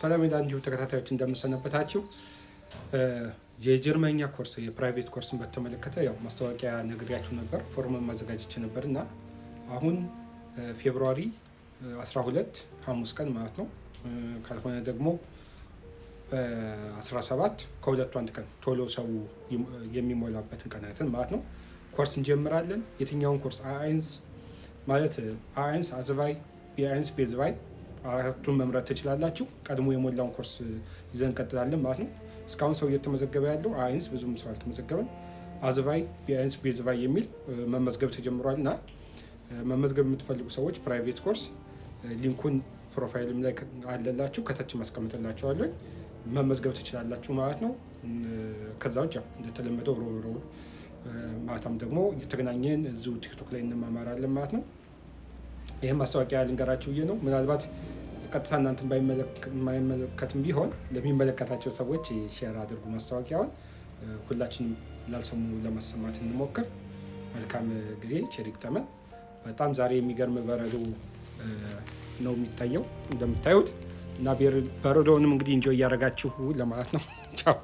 ሰላም የዳንዲሁ ተከታታዮች፣ እንደምንሰነበታችሁ። የጀርመንኛ ኮርስ የ private ኮርስን በተመለከተ ያው ማስታወቂያ ነግሬያችሁ ነበር፣ ፎርምን ማዘጋጀች ነበር እና አሁን February 12 ሐሙስ ቀን ማለት ነው፣ ካልሆነ ደግሞ በ17፣ ከሁለቱ አንድ ቀን ቶሎ ሰው የሚሞላበትን ቀናትን ማለት ነው ኮርስ እንጀምራለን። የትኛውን ኮርስ? A1 ማለት A1፣ A2፣ B1፣ B2፣ አራቱን መምረጥ ትችላላችሁ። ቀድሞ የሞላውን ኮርስ ይዘን እንቀጥላለን ማለት ነው። እስካሁን ሰው እየተመዘገበ ያለው A1 ብዙም ሰው አልተመዘገበም። A2፣ B1፣ B2 የሚል መመዝገብ ተጀምሯል እና መመዝገብ የምትፈልጉ ሰዎች private ኮርስ link ኡን profile ም ላይ አለላችሁ፣ ከታች ማስቀምጥላችኋለሁ፣ መመዝገብ ትችላላችሁ ማለት ነው። ከዛ ውጭ እንደተለመደው ሮብ ሮብ ማታም ደግሞ እየተገናኘን እዚሁ ቲክቶክ ላይ እንማማራለን ማለት ነው። ይህም ማስታወቂያ ልንገራችሁ ብዬ ነው። ምናልባት ቀጥታ እናንተን የማይመለከትም ቢሆን ለሚመለከታቸው ሰዎች share አድርጉ ማስታወቂያውን። ሁላችንም ላልሰሙ ለማሰማት እንሞክር። መልካም ጊዜ፣ ቸር ይግጠመን። በጣም ዛሬ የሚገርም በረዶ ነው የሚታየው እንደምታዩት እና በረዶውንም እንግዲህ enjoy እያደረጋችሁ ለማለት ነው። ቻው።